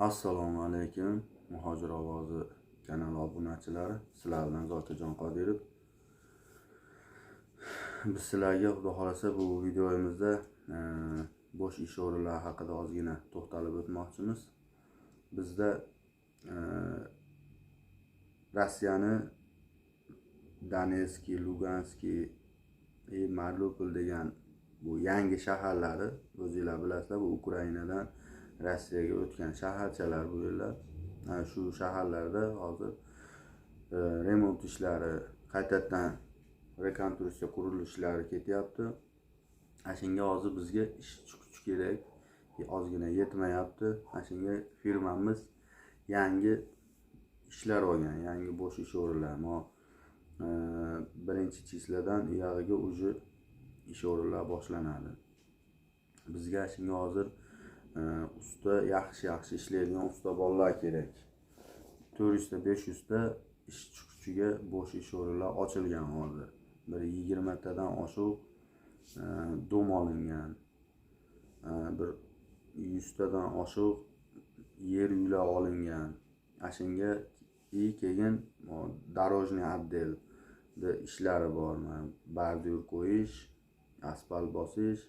Assalomu alaykum, Muhojir ovozi kanali obunachilari. Sizlar bilan Zokirjon Qodirov. Biz sizlarga, xudo xohlasa, bu videomizda bo'sh ish o'rinlari haqida ozgina to'xtalib o'tmoqchimiz. Bizda Rossiyani Donetskiy, Luganskiy и Mariupol degan bu yangi shaharlari, o'zinglar bilasizlar, bu Ukrainadan Rossiyaga o'tgan shaharchalar bu yerlar. Ana shu shaharlarda hozir remont ishlari, qaytadan rekonstruksiya qurilishlari ketyapti. Ana shunga hozir bizga ishchi kuch kerak, ozgina yetmayapti. Ana shunga firmamiz yangi ishlar olgan, yangi bo'sh ish o'rinlari. Birinchi числа dan uyog'iga уже ish o'rinlari boshlanadi. Bizga shunga hozir usta, yaxshi yaxshi ishlaydigan usta bolalar kerak. 400 ta, 500 ta ishchi kuchiga bo'sh ish o'rinlar ochilgan hozir. Bir 20 tadan oshiq дом olingan. Bir 100 tadan oshiq yer uylar olingan. Ana shunga и keyin дорожный отдел da ishlari bor. Mana bordyur qo'yish, asfalt bosish,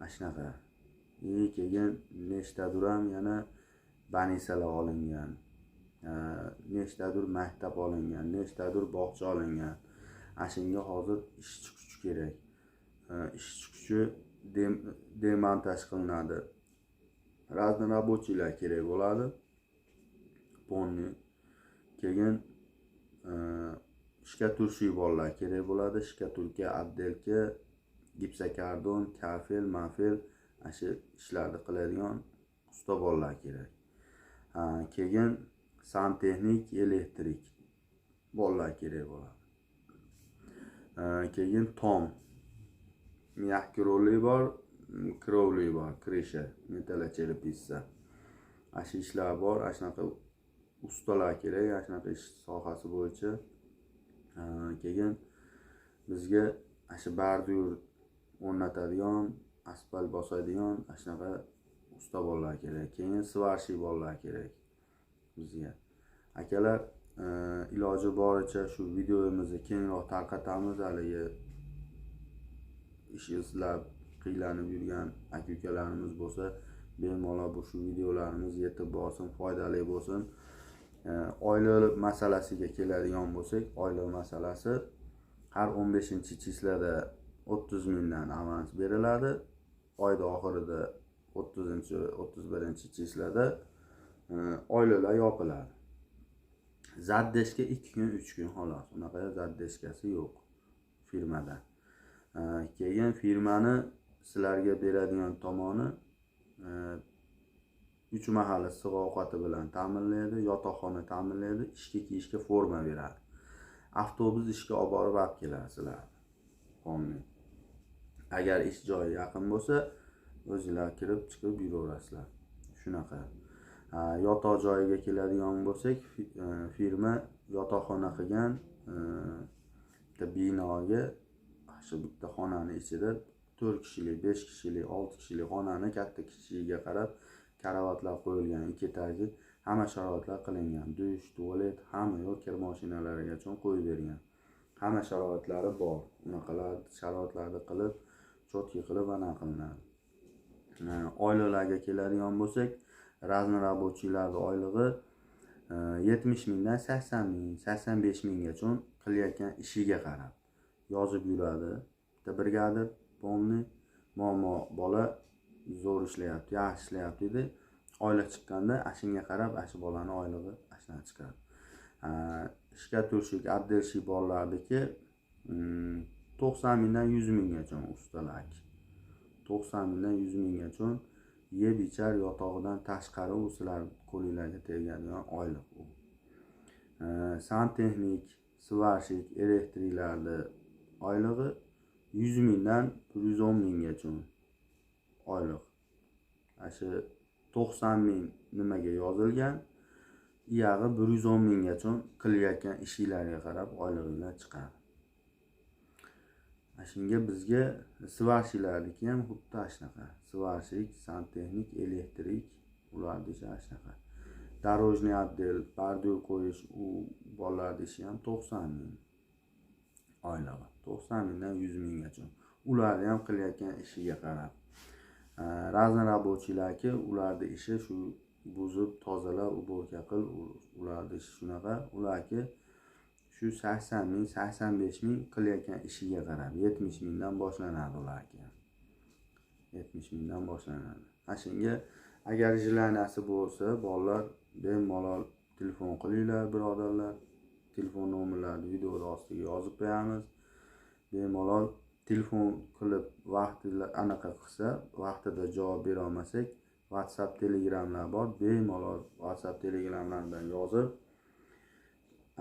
ana shunaqa. И keyin nechtadir ham yana больница lar olingan. Nechtadir maktab olingan, nechtadir bog'cha olingan. Ana shunga hozir ishchi kuch kerak. Ishchi kuchi demontaj qilinadi. Разнорабочий lar kerak bo'ladi. Полный. Keyin штукатурщик bolalar kerak bo'ladi. Штукатурка, отделка, гипсокартон, kafel, mafel, ana shu ishlarni qiladigan usta bolalar kerak. Keyin santexnik, elektrik bolalar kerak bo'ladi. Keyin tom мягкий rolli bor, кровли bor, крыша, металлочерепица, ana shu ishlar bor. Ana shunaqa ustalar kerak, ana shunaqa ish sohasi bo'yicha. Keyin bizga ana shu bordyur o'rnatadigan, asfalt bosadigan, ana shunaqa usta bolalar kerak. Keyin сварщик bolalar kerak bizga, akalar. Iloji boricha shu videomizni kengroq tarqatamiz. Haligi ish izlab qiynalib yurgan aka ukalarimiz bo'lsa, bemalol bu shu videolarimiz yetib borsin, foydali bo'lsin. Oylik masalasiga keladigan bo'lsak, oylik masalasi har 15 числа da 30 mingdan avans beriladi. Oyni oxirida, 30, 31 числа da oyliklar yopiladi. Задержка 2 kun, 3 kun, xolos. Unaqa задержка si yo'q firmada. Keyin firmani sizlarga beradigan tomoni, uch mahal issiq ovqati bilan ta'minlaydi, yotoqxona ta'minlaydi, ishga kiyishga forma beradi, avtobus ishga olib borib olib keladi sizlarni полный. Agar ish joyi yaqin bo'lsa, o'zinglar kirib chiqib yuraverasizlar, shunaqa. Yotoq joyiga keladigan bo'lsak, firma yotoqxona qilgan bitta binoga. Shu bitta xonani ichida to'rt kishilik, besh kishilik, olti kishilik xonani katta kichigiga qarab karavotlar qo'yilgan, ikki этаж li, hamma sharoitlar qilingan, dush, tualet, hamma yo'q, kir mashinalarigacha qo'yib bergan, hamma sharoitlari bor. Unaqalar sharoitlarni qilib, четкий qilib anaqa qilinadi. Oyliklarga keladigan bo'lsak, разнорабочий larni oylig'i 70 mingdan 80 ming, 85 minggacha, qilayotgan ishiga qarab. Yozib yuradi bitta brigadir полный: "Momo, bola zo'r ishlayapti, yaxshi ishlayapti", dedi. Oylik chiqqanda ana shunga qarab ana shu bolani oylig'i ana shunaqa chiqadi. Штукатурщик, отделщик bolalarniki 90 mingdan 100 minggacha, ustalarniki 90 mingdan 100 minggacha, yeb ichar yotog'idan tashqari. U sizlar qo'linglarga tegadigan oylik u. Santexnik, сварщик, elektriklarni oylig'i 100 mingdan 110 minggacha oylik. Ana shu 90 ming nimaga yozilgan, uyog'i 110 minggacha, qilayotgan ishinglarga qarab oylig'inglar chiqadi. Ana shunga bizga сварщик larniki ham xuddi ana shunaqa: сварщик, santexnik, elektrik. Ularni ishi ana shunaqa. Дорожный отдел, bordyur qo'yish, u bolalarni ishi ham 90 ming oylig'i. 90 mingdan 100 minggacha. Ularni ham qilayotgan ishiga qarab. Разнорабочий larki, ularni ishi shu buzib, tozalab, уборка qil, ularni ishi shunaqa. Ularki shu 80 ming, 85 ming qilayotgan ishiga qarab 70 mingdan boshlanadi ularki. 70 mingdan boshlanadi. Ana shunga agar желание si bo'lsa, bolalar bemalol telefon qilinglar, birodarlar. Telefon nomerlarini videoda ostiga yozib qo'yamiz. Bemalol telefon qilib vaqtida anaqa qilsa, vaqtida javob bera olmasak, WhatsApp, Telegramlar bor. Bemalol WhatsApp, Telegramlardan yozib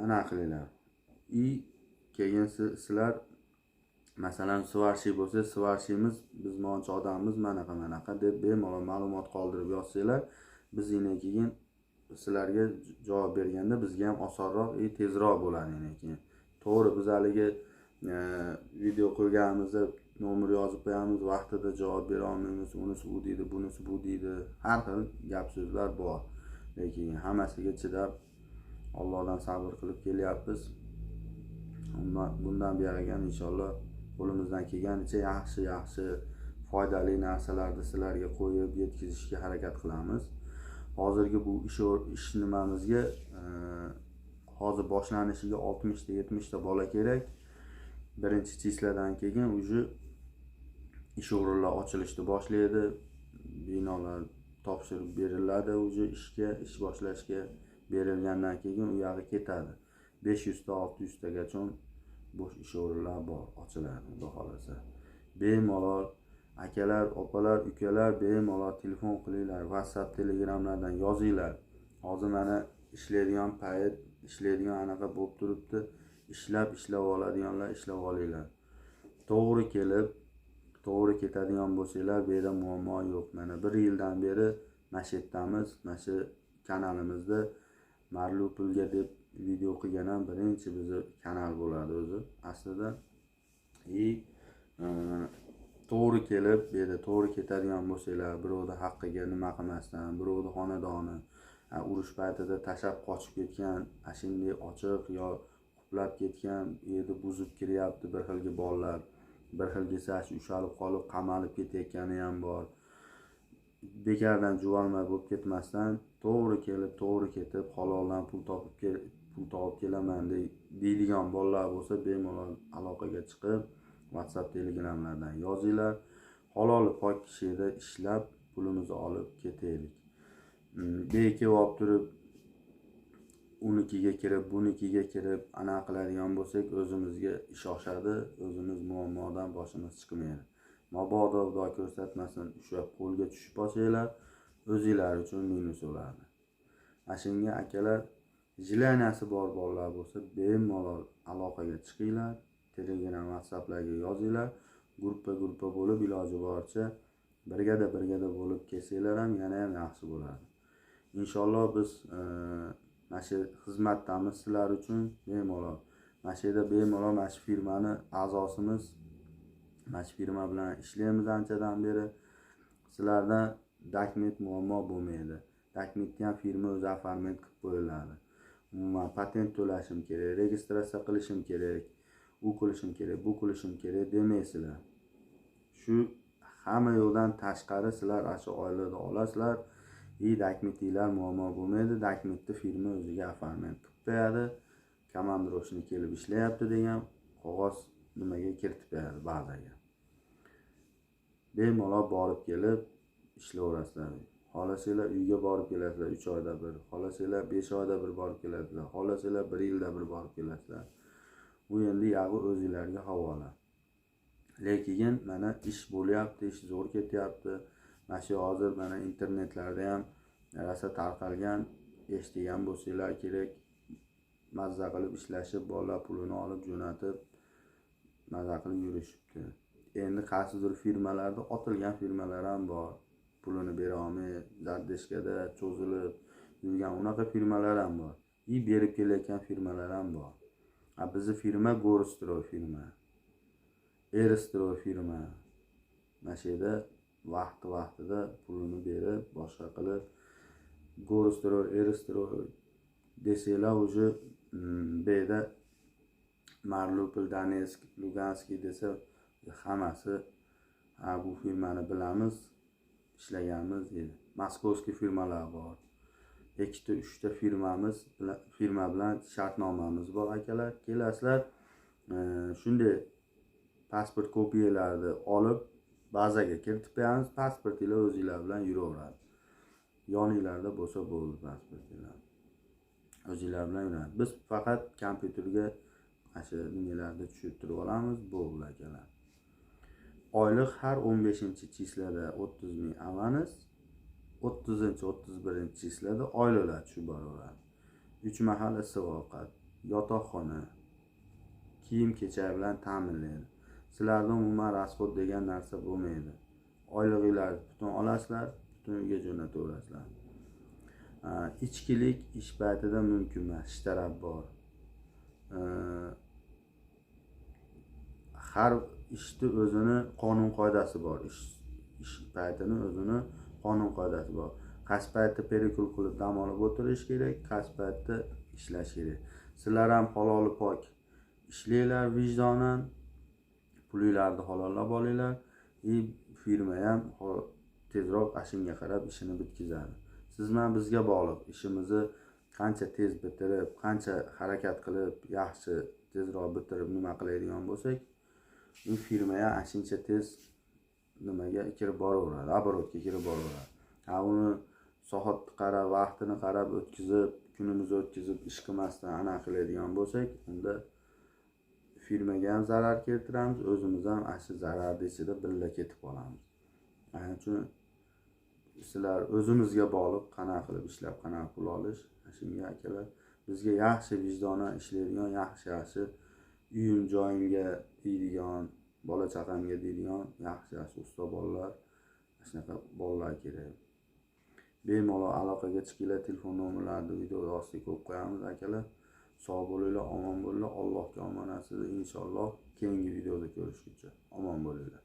ana qilinglar. Keyin sizlar masalan сварщик bo'lsa, сварщик imiz biz moncha odammiz, manaqa manaqa deb bemalol ma'lumot qoldirib yozsanglar, biz yana keyin sizlarga javob berganda bizga ham osonroq, tezroq bo'ladi yana keyin. To'g'ri, biz haligi video qo'yganimizda nomer yozib qo'yamiz, vaqtida javob bera olmaymiz, unisi u deydi, bunisi bu deydi, har xil gap so'zlar bor. Lekin hammasiga chidab, Allohdan sabr qilib kelyapmiz. Bundan buyog'iga ham inshaalloh qo'limizdan kelganicha yaxshi yaxshi foydali narsalarni sizlarga qo'yib yetkazishga harakat qilamiz. Hozirgi bu ish nimamizga hozir boshlanishiga 60 ta 70 ta bola kerak. Birinchi числа dan keyin уже ish o'rinlar ochilishni boshlaydi, binolar topshirib beriladi, уже ishga, ish boshlashga berilgandan keyin u yog'i ketadi. 500 ta 600 tagacha bo'sh ish o'rinlar bor, ochiladi xudo xolasa. Bemalol akalar, opalar, ukalar bemalol telefon qilinglar, WhatsApp, Telegramlardan yozinglar. Hozir mana ishlaydigan payt, ishlaydigan anaqa bo'lib turibdi. Ishlab oladiganlar ishlab olinglar. To'g'ri kelib, to'g'ri ketadigan bo'lsanglar, bu yerda muammo yo'q. Mana bir yildan beri mana shu yerdamiz, mana shu kanalimizda Mariupolga deb video qilgan ham birinchi bizni kanal bo'ladi o'zi aslida. To'g'ri kelib, bu yerda to'g'ri ketadigan bo'lsanglar, birovni haqqiga nima qilmasdan, birovni xonadoni urush paytida tashlab qochib ketgan, ana shunday ochiq yo quplab ketgan, u yerda buzib kiryapti bir xilgi bolalar, bir xilgisi ushalib qolib qamalib ketayotgani ham bor. Bekardan juvalmay bo'lib ketmasdan, to'g'ri kelib, to'g'ri ketib, haloldan pul topib kelaman deydigan bolalar bo'lsa, bemalol aloqaga chiqib, WhatsApp, Telegramlardan yozinglar. Haloli pok kishida ishlab pulimizni olib ketaylik. Beki olib turib unikiga kirib, bunikiga kirib ana qiladigan bo'lsak, o'zimizga ish oshadi, o'zimiz muammodan boshimiz chiqmaydi. Mabodo Xudo ko'rsatmasin, ushlab qo'lga tushib qolsanglar, o'zinglar uchun minus bo'ladi. Ana shunga akalar, желание si bor bolalar bo'lsa, bemalol aloqaga chiqinglar, Telegram, WhatsApplarga yozinglar, gruppa bo'lib iloji boricha brigada bo'lib kelsanglar ham yana ham yaxshi bo'ladi. Inshaalloh biz mana shu xizmatdamiz sizlar uchun bemalol. Mana shu yerda bemalol mana shu firmani a'zosimiz, mana shu firma bilan ishlaymiz anchadan beri. Sizlardan dokument muammo bo'lmaydi. Dokumentni ham firma o'zi оформить qilib qo'yiladi. Umuman patent to'lashim kerak, registratsiya qilishim kerak, u qilishim kerak, bu qilishim kerak demaysizlar. Shu hamma yo'ldan tashqari sizlar ana shu oilada olasizlar. Dokumentinglar muammo bo'lmaydi. Dokumentni firma o'ziga оформить qilib qo'yadi. Komandirovchini kelib ishlayapti degan qog'oz nimaga kiritib qo'yadi bazaga. Bemalol borib kelib ishlayverasizlar. Xohlasanglar uyga borib kelasizlar 3 oyda bir, xohlasanglar 5 oyda bir borib kelasizlar, xohlasanglar 1 yilda bir borib kelasizlar. Bu endi yog'i o'zingizlarga havola. Lekin mana ish bo'lyapti, ish zo'r ketyapti. Mana shu hozir mana internetlarda ham rosa tarqalgan, eshitgan bo'lsanglar kerak, mazza qilib ishlashib, bolalar pulini olib jo'natib, mazza qilib yurishibdi. Endi qaysidir firmalarda otilgan firmalar ham bor. Pulini bera olmay, задержка da cho'zilib yurgan unaqa firmalar ham bor. Berib kelayotgan firmalar ham bor. Bizni firma Gorstroy firma, Erstroy firma. Mana shu yerda vaqti-vaqtida pulini berib, boshqa qilib, Горстрой, Эрстрой desanglar, уже bu yerda Mariupol, Donetsk, Luganskiy desa, hammasi ha, bu firmani bilamiz, ishlaganmiz deydi. Московский firmalar bor, ikkita, uchta firmamiz bilan, firma bilan shartnomamiz bor, akalar. Kelasizlar, shunday pasport kopiyalarni olib, bazaga kiritib qo'yamiz. Pasportinglar o'zinglar bilan yuraveradi, yoninglarda bo'lsa bo'ldi. Pasportinglar o'zinglar bilan yuradi. Biz faqat kompyuterga mana shu nimalarni tushirtirib olamiz, bo'ldi, akalar. Oylik har 15 числа da 30 000 avans, 30, 31 числа da oyliklar tushib boraveradi. Uch mahal issiq ovqat, yotoqxona, kiyim kechak bilan ta'minlaydi. Sizlarda umuman расход degan narsa bo'lmaydi. Oylig'inglarni butun olasizlar, butun uyga jo'nataverasizlar. Ichkilik ish paytida mumkin emas, shtaraf bor. Har ishni o'zini qonun qoidasi bor, ish paytini o'zini qonun qoidasi bor. Qaysi paytda перекур qilib dam olib o'tirish kerak, qaysi paytda ishlash kerak. Sizlar ham haloli pok ishlanglar, vijdonan pulinglarni halollab olinglar и firma ham tezroq ana shunga qarab ishini bitkazadi. Siz bilan bizga bog'liq, ishimizni qancha tez bitirib, qancha harakat qilib, yaxshi, tezroq bitirib nima qiladigan bo'lsak, u firma ham ana shuncha tez nimaga kirib boraveradi, оборот ga kirib boraveradi. Ha, uni soatni qarab, vaqtini qarab o'tkazib, kunimizni o'tkazib, ish qilmasdan anaqa qiladigan bo'lsak, unda firmaga ham zarar keltiramiz, o'zimiz ham ana shu zararni ichida birga ketib qolamiz. Shuning uchun sizlar, o'zimizga bog'liq, qanaqa qilib ishlab, qanaqa pul olish. Shunga, akalar, bizga yaxshi, vijdonan ishlaydigan, yaxshi yaxshi uyim joyimga deydigan, bola chaqamga deydigan yaxshi yaxshi usta bolalar, shunaqa bolalar kerak. Bemalol aloqaga chiqinglar, telefon nomerlarini video ostiga qo'yib qo'yamiz, akalar. Sog' bo'linglar, omon bo'linglar, Allohga omonatsiz. Inshaalloh, keyingi videoda ko'rishguncha omon bo'linglar.